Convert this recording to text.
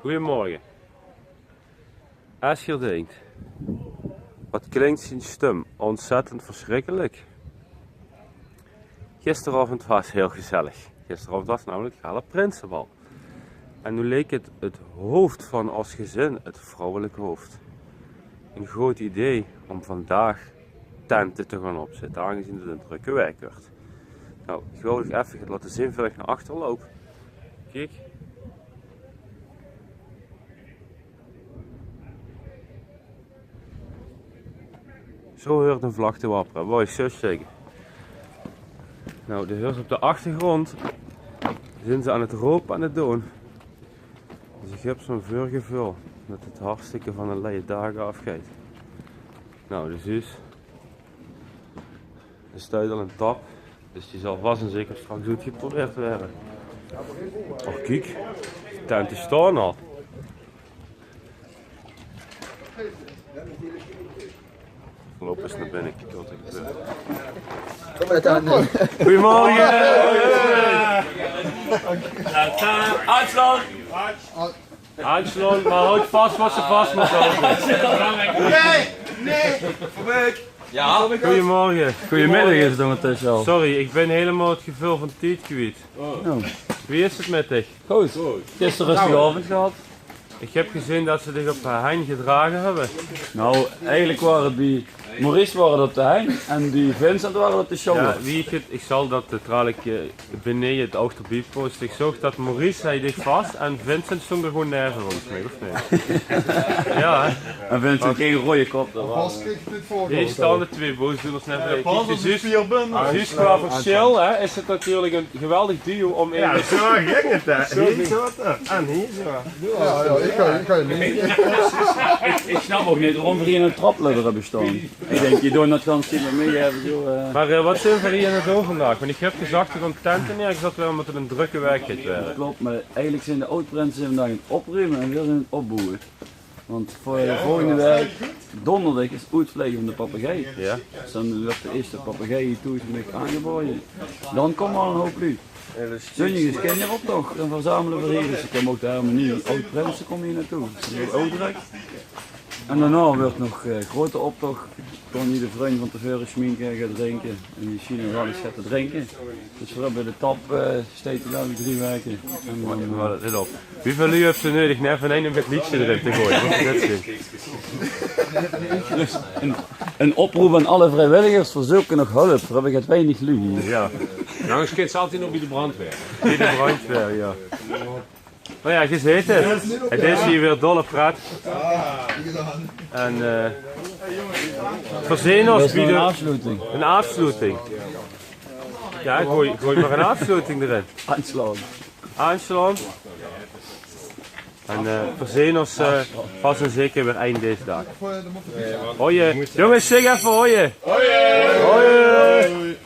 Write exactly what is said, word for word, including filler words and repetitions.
Goeiemorge. Es geer dinkt: wat klinkt zien stum ontzettend versjrikkelik. Gisteraovend waas hiel gezellig. Gisteraovend waas namelik Gala Prinsebal. En noe leek het, het hoofd van os gezin, het vrouwelik hoofd, een good idee om vandaag tente te gaon opzitte, aangezien het een drökke waek wuurt. Nou, ich wil nog effe get laote zeen veur ich nao achter loup. Kiek. Zo heurt een vlag te wappere, wou ich zo zègke. Nou, de heurt op de achtergrond, zien ze aan het rope, aan het doon. Dus ich höb zo'n veurgeveul det het hartstikke van een leie daag aafgeit. Nou, dus is, er steit al een tap, dus die zal vas en zeker straks good geprobeerd waere. Och, kiek, de tente staon al. Loup ens nao binne, kiek wat er gebeurt. Kom maar aan. Goeiemorge. Aanslaon. Aanslaon, maar houd vas wat ze vas mót hawwe. Nee, nee. Jao. Goeiemorge. Goeiemiddig is het ondertussen al. Sorry, ich bin hielemaol het geveul van tied kwiet. Oh. Wie is het mit dich? Good. Gister rustige aovend gehad. Ich höb gezeen det ze dich op de hein gedrage höbbe. Nou, eigelik waor het bie Maurice waor het op de hein en bie Vincent waor het op de sjouwer. Jao, wie ich het, ich zal det, eh, tralik, eh, beneje het ouch d'rbie poste. Ich zoog det Maurice, hae dich vas en Vincent stóng er gewoon neve, volges mich, of neet? Jao, hè? En Vincent, gein roeje kop, det waor. Hie staon de twee boosdoeners neve. Jao, pas op de spierbundel. Zuus, qua verschil, hè, is het natuurlik een geweldig duo om in... Jao, zo ging het, hè. Hie zo en hie zo. Jao, jao, ich kan, ich kan neet. Ich, ich snap ouch neet waorom veer hie in ein trapludder höbbe staon. Ich dink, die doon det gans neet mie mit, die höbbe zo, eh. Maar, eh, wat zeen veer hie aan het doon vandaag? Want ich höb gezag det de tente neergezat waere, ómdet het ein drökke waek geit waere. Klop, maar eigelik zeen de aod-prinse vandaag aan het oprume en veer zeen aan het opboewe. Want veur volgende waek, donderdig, is oetvlege van de papegei. Jao. Dus dan wuurt de ierste papegei hie thoes bie mich aangebaoje. Dan kómme al ein houp luuj. Zóndig is kinjeroptoch, dan verzamele veer hie. Dus ich höb ouch de harmonie, aod-prinse kómme hie naotoe. Dus det wuurt ouch drök. En daonao wuurt nog, eh, groete optoch. Kónne hie de vrunj van te veure sjminke, gaon drinke. En die zien waal ins get te drinke. Dus veer höbbe de tap, eh, steit, geluif ich, drie waeke. En dan, eh, let op. Wieväöl luuj höbs se neudig, nao van ein om het liedje d'rin te goeje? Mót ich det zeen? Dus ein, ein oproop aan alle vriewilligers, veer zeuke nog hulp. Veer höbbe get weinig luuj hie. Jao. Angers kins se altied nog bie de brandweer. Bie de brandweer, jao. Maar jao, geer zeet het. Het is hie weer dolle pret. En, eh, veer zeen os bie de aafsloeting. Ein aafsloeting. Jao, gooj, gooj maar ein aafsloeting d'rin. Aanslaon. Aanslaon. En, eh, veer zeen os, eh, vas en zeker weer ein dees daag. Hoi, eh, jónges, zèk effe hoi. Hoi. Hoi.